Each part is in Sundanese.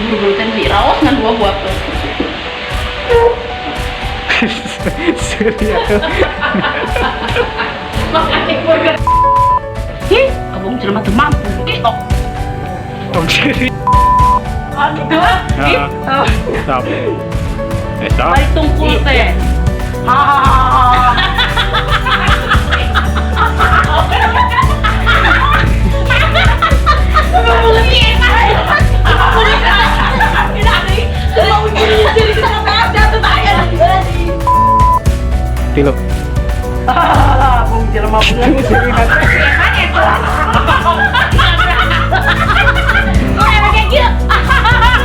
Buru-buru teh diraos ngan dua buah tuh. Surya tuh. Makanya burger. Ih, abang jelema teu mampu. Ih, oh. Om Siri. Oh, gitu ah. Ih, oh. Stop. Eh, stop. Bari tungkul teh. Hahaha. Tilu. Bung jelema beungeut.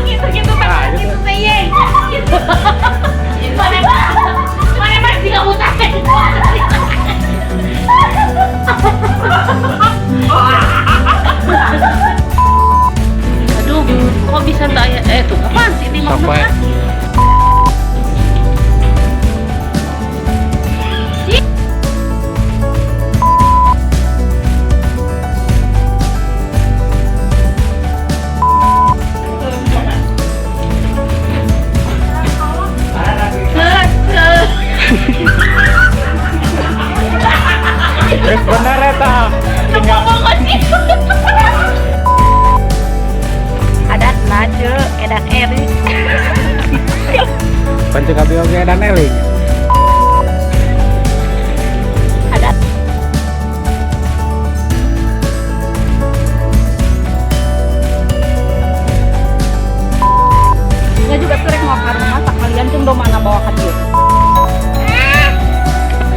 Gitu-gitu gitu teh ye. Gitu. Mana mana mah jika buta. Aduh, kok bisa tak ya? Eh, tuh kapan sih ini Sampai. maksudnya? Wes bener eta. Tinggal Adat maju, edan eri. pancing abi oge edan eling. Adat. Ya juga tuh rek mau ka rumah sakalian jeung domana bawa ka dieu.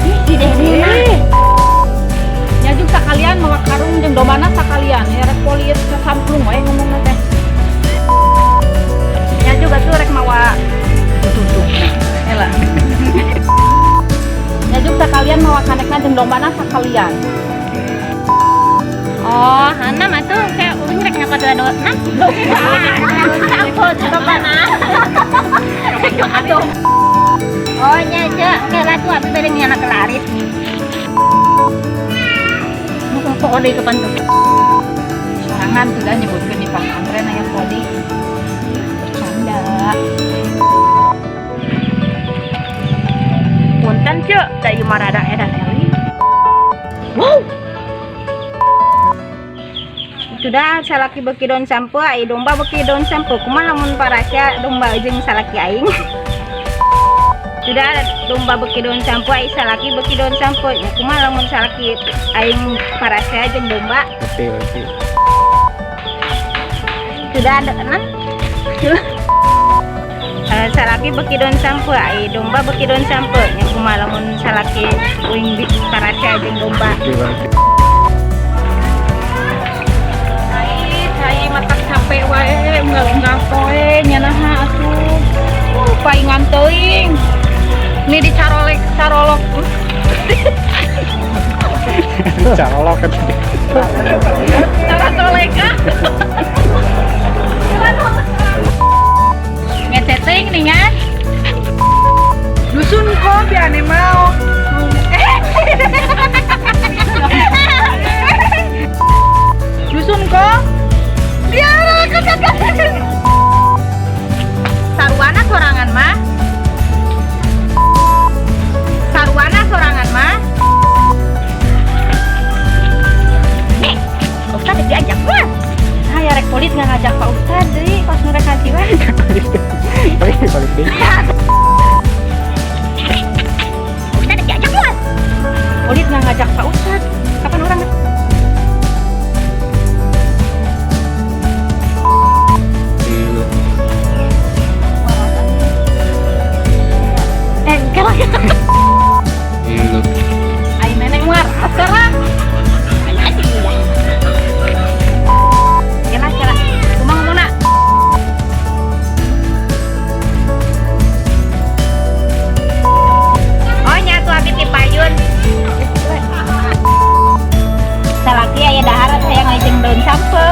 Ih, si Deni mah. Ya juga sakalian mawa karung jeung domana sakalian ya rek polis kesamplung we ngomongna teh. Ya juga tuh rek mawa tuh Ela. Ya juga sakalian mawa kanekna jeung dombana sakalian. Oh, Hana mah tuh kayak uing rek nyokot dua dua enam. Sampul dombana. Atuh. Oh nya aja, kayak tuh abi bade nyana kelarit. Muka kok deui kapan tuh? Sorangan tuh dah nyebutkeun di pasantren aya kodi. Bercanda. Punten ceu, da ieu mah rada edan eling. Wow. Itu dah salaki beuki daun sampeu, ai domba beuki daun sampeu. Kumaha lamun parasea domba jeung salaki aing? Sudah domba beuki daun sampeu, ai salaki beuki daun sampeu. Nya kumaha lamun salaki aing parasea jeung domba? Ngerti, ngerti. Sudah ada enam. Salaki beuki daun sampeu, ai domba beuki daun sampeu. Nya kumaha lamun salaki uing parasea jeung domba? Ngerti, ngerti. Cai matak capek wae unggal-unggal poe nya naha atuh. Paingan teuing. Ini dicarolek carolok. Carolok kan. Cara colek ah. Ngeceting nih kan. Dusun kok biane mau. Dusun kok. Biar Sarwana sorangan mah. Sarwana sorangan mah. Nih, Ustad diajak mah. Ah ya rek polis nggak ngajak Pak Ustad deui pas nu rek haji mah. Balik, balik deui. Ustad diajak mah. Polis nggak ngajak Pak Ustad. Kapan orang Tilu. Tilu. Ai neneng waras sekarang. Kela kela. Kumaha ngomongna? Oh nya atuh abi ti payun. Salaki aya dahar hayang ngajeng daun sampeu.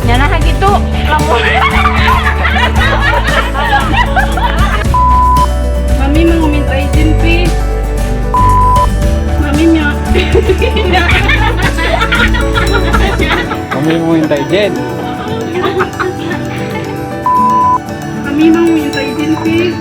Nya naha kitu lamun. Mami mau minta izin, Pi. Mami nya. Mami mau minta izin. Kami mau minta izin sih.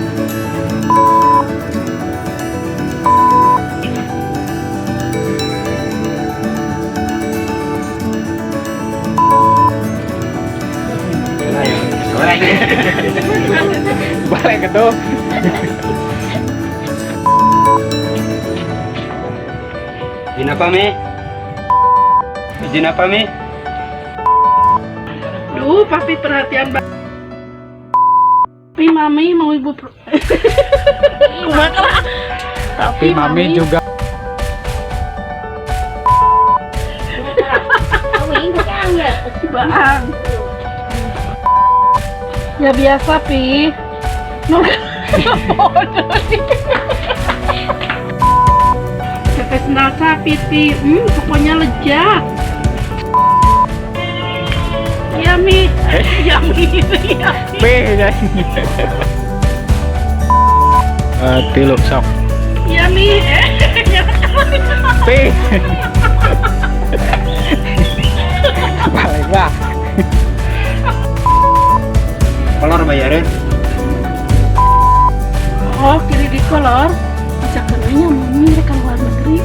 Balik ke tuh. Izin apa, Mi? Izin apa, Mi? Duh, papi perhatian banget. Tapi mami mau ibu Tapi mami juga. Bang. Ya biasa, Pi. Teteh sendal sapi, Pi. Pokoknya lezat. Ya, Mi. Ya, Mi. Ya, P ya. Tilu sok. Ya, Mi. P. Balik lah. Kolor bayarin. Oh, kiri di kolor. Bisa kenanya mami mereka luar negeri.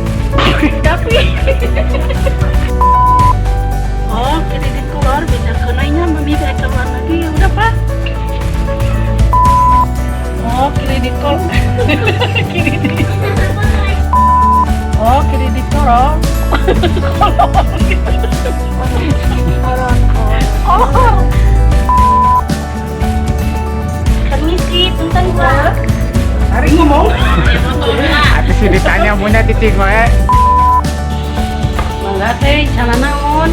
Tapi oh, kiri di kolor bisa kenanya mami mereka luar negeri. Ya udah, Pak. Oh, kiri di kolor. Kiri di. Oh, kiri di kolor. Kolor. Kolor. Permisi, punten Pak. Hari ngomong. Atuh sih ditanya punya cicing wae. Mangga teh, cana naon?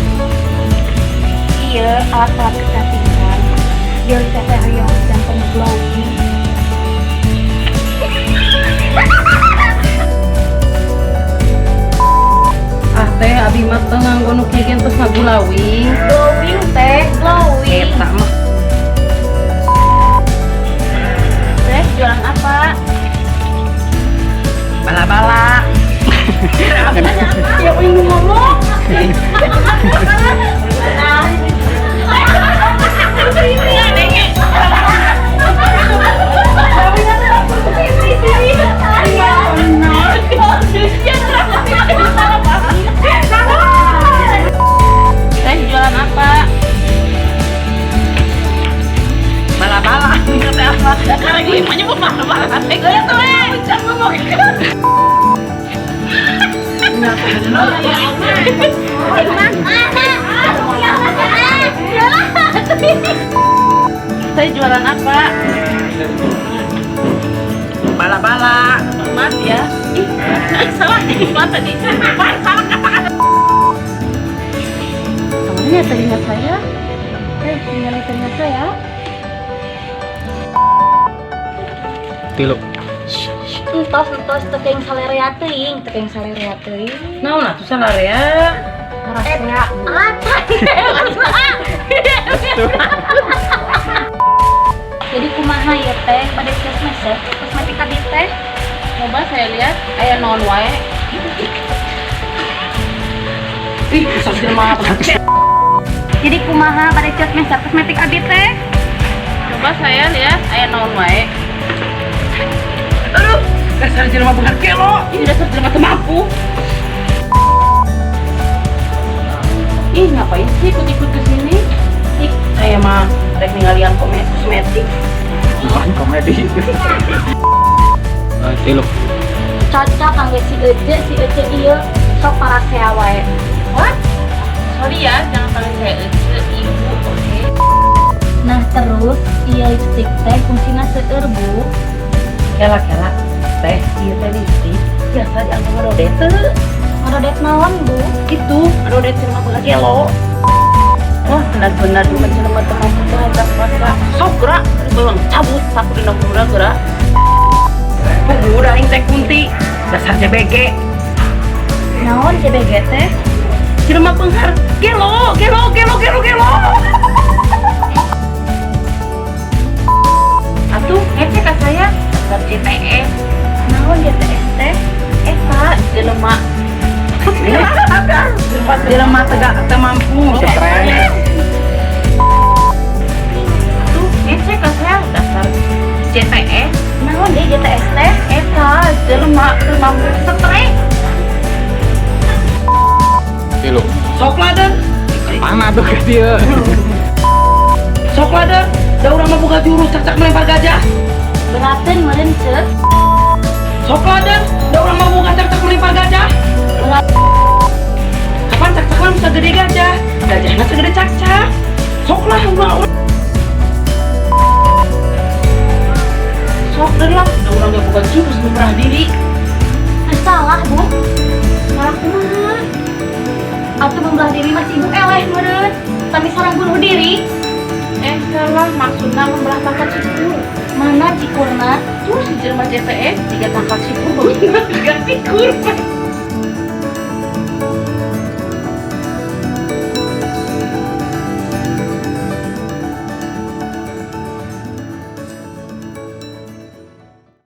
Iya, alat-alat kecantikan. Biar teteh hoyong janten glowing. Ah teh, abi mah teu nganggo nu kieu terus ngagulawing. Glowing teh, glowing. Eta mah. Teh, jualan apa? Bala-bala. Ya, ini ngomong. Teh jualan apa? Bala-bala. Teh apa? Karek limanya mah bala-bala. Teh gitu eh. Ngomong. Teh jualan apa? Bala-bala. Maaf ya. Ih, salah nih, tadi. Salah kata-kata. Temennya telinga saya. Tinggal telinga saya. Tilu. Entos entos tekeng salerea teuing, tekeng salerea teuing. Naon atuh salarea? Parasea. Jadi kumaha ya teh pada kosmetik kosmetik tadi teh? Coba saya lihat aya naon wae. Ih, usah jelema Jadi kumaha pada kosmetik kosmetik abi teh? Coba saya lihat aya naon wae. Aduh, dasar jelema beunghar gelo. Ih, dasar jelema teu mampu. Ih, ngapain sih ikut-ikut ke sini? Ih, saya mah rek ningalian kosmetik. Bukan komedi. Tilu. Cocok kangge si Ece ieu sok parasea wae. What? Sorry ya, jangan panggil saya Ece, ibu, oke? Nah, terus ieu lipstik teh fungsina seueur, Bu. Kela-kela, teh, ieu teh lipstik biasa dianggo ngarodet teu. Ngarodet naon, Bu? Itu, ngarodet jelema beunghar gelo. Wah, benar-benar di jelema teu mampu teh eta kuasa. Sok gerak, beuang cabut sapu dina kuda gerak. Puguh aing teh kunti, dasar CBG. Naon CBG teh? Jelema beunghar gelo, gelo, gelo, gelo, gelo. Atuh, ngecek ka saya, dasar JTS. Naon JTS teh? Eta jelema. Jelema tegak teu mampu. Stres. JTS. Naon deui JTS teh? Eta jelema teu mampu stres. Tilu. Sok laden. Mana tuh ke dia? Sok laden. Da urang mah boga jurus cakcak melempar gajah. Berateun meureun, Ceu. Sok laden. Da urang mah boga cakcak melempar gajah. Kapan cakcak mah bisa gede gajah? Gajahna segede cakcak. Sok lah urang. Sok den lah. Da urang ge boga jurus membelah diri. Teu salah, Bu. Salah kumaha? Atuh membelah diri masih ibu eleh meureun. Sami sareng bunuh diri. Eh, salah, maksudna membelah tangkal cikur. Mana cikurna? Tuh si jelema JTS tiga tangkal cikur, tiga cikur.